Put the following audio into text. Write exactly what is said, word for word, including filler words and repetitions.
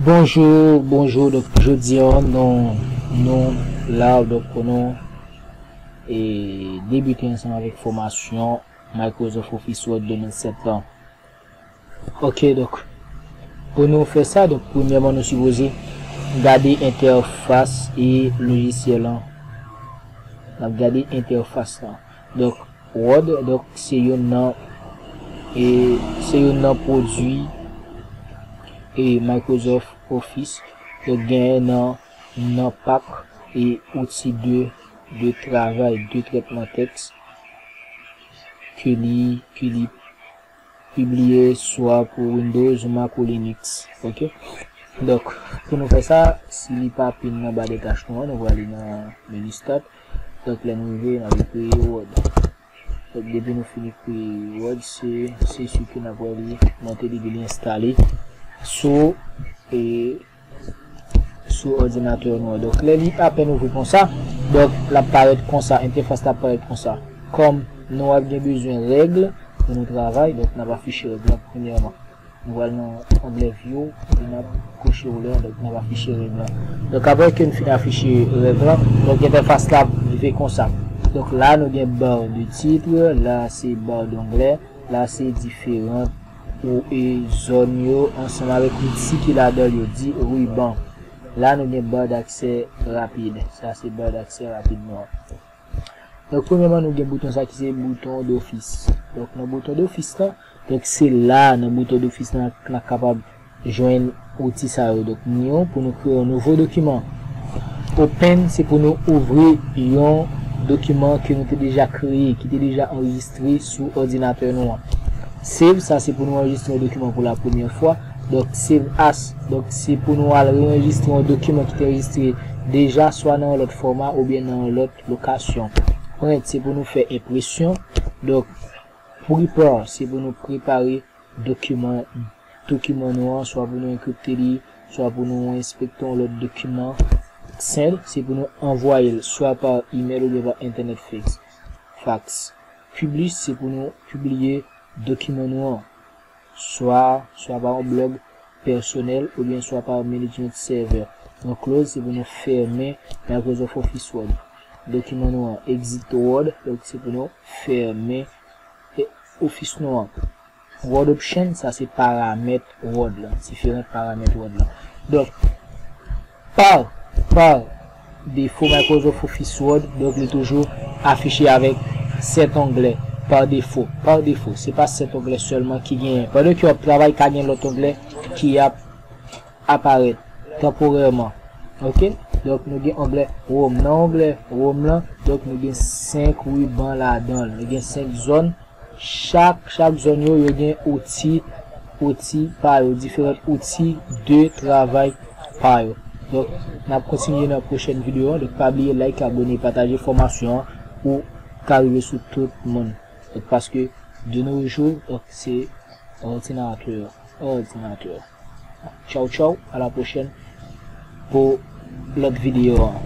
Bonjou, bonjou. Donk, jodi a, nou, nou la, donk, pou nou e debite ansanm avèk fòmasyon Microsoft Office Word de mil sèt lan. Ok, donk, pou nou fè sa, donk, premyèman, nou sipoze gade entèfas e lojisyèl lan. N ap gade entèfas lan. Donk, Word, donk, se youn nan, e, se youn nan pwodui e Microsoft Office. Donk, genyen nan, nan pak e outi de, de travay, de trètman tèks ke li, ke li pibliye swa pou Windows, Mac ou Linux. Ok? Donk, pou nou fè sa, si li pa pin nan ba de tach nou an, nou prale nan meni Start. Donk, lè nou rive, n ap kreye Word. Donk, depi nou fini kreye Word, se, se si ke n ap wè li monte, li, li enstale sou, e, sou òdinatè nou an. Donk, lè li apèn ouvri konsa, donk, l ap parèt konsa, entèfas la ap parèt konsa. Kòm nou ap gen bezwen règ pou nou travay, donk, n ap afiche règ la premyèman. Nou pral nan onglè View, epi n ap kouche woulè, donk n ap afiche règ la. Donk, apre ke n fin afiche règ la, donk, entèfas la ap rive konsa. Donk, la, nou gen bar de titre, la, se bar d'onglet, la, se diferan ou e zòn yo ansanm avèk outi ki ladan l yo, di riban. La, nou gen bar d'accès rapide. Sa, se bar d'accès rapide nou an. Donk, premyèman, nou gen bouton sa ki se bouton d'office. Donk, nan bouton d'office lan, donk, se la, nan bouton d'office lan, n a kapab jwenn outi sa yo. Donk, New pou nou kreye yon nouvo dokiman. Open, se pou nou ouvri yon dokiman ke nou te deja kreye, ki te deja anrejistre sou òdinatè nou an. Save, sa se pou nou anrejistre yon dokiman pou la premyè fwa. Donk, Save As, donk, se pou nou al reanrejistre yon dokiman ki te anrejistre deja, swa nan yon lòt fòma oubyen nan yon lòt lokasyon. Print, se pou nou fè enpresyon. Donk, Prepare, se pou nou prepare dokiman, dokiman nou an, swa pou nou enkripte li, swa pou nou enspekte yon lòt dokiman. Send, se pou nou anvwaye l, swa pa imèl oubyen pa entènèt fax. Fax. Publish, se pou nou pibliye dokiman nou an, swa, swa pa yon blòg pèsonèl oubyen swa pa management server. Donk, close, se pou nou fèmen Microsoft Office Word. Dokiman nou an, exit Word, donk, se pou nou fèmen e, Office nou an. Word Option, sa se paramèt Word lan, diferan paramèt Word lan. Donk, pa, pa defo, Microsoft Office Word, donk, li toujou afiche avèk sèt onglè pa defo, pa defo. Se pa sèt onglè sèlman ki genyen. Pandan ke w ap travay, ka gen lòt onglè ki ap aparèt tanporèman. Ok? Donk, nou gen onglè Home. Nan onglè Home lan, donk, nou gen senk riban ladan l. Nou gen senk zòn. Chak, chak zòn yo, yo gen outi, outi pa yo, diferan outi de travay pa yo. Donk, n ap kontinye nan pwochèn videyo an. Donk, pa bliye like, abòne, pataje fòmasyon an pou ka rive sou tout moun. Donk, paske de nos jours, donk, se òdinatè, òdinatè. Tchaw, tchaw, a la pwochèn pou lòt videyo an.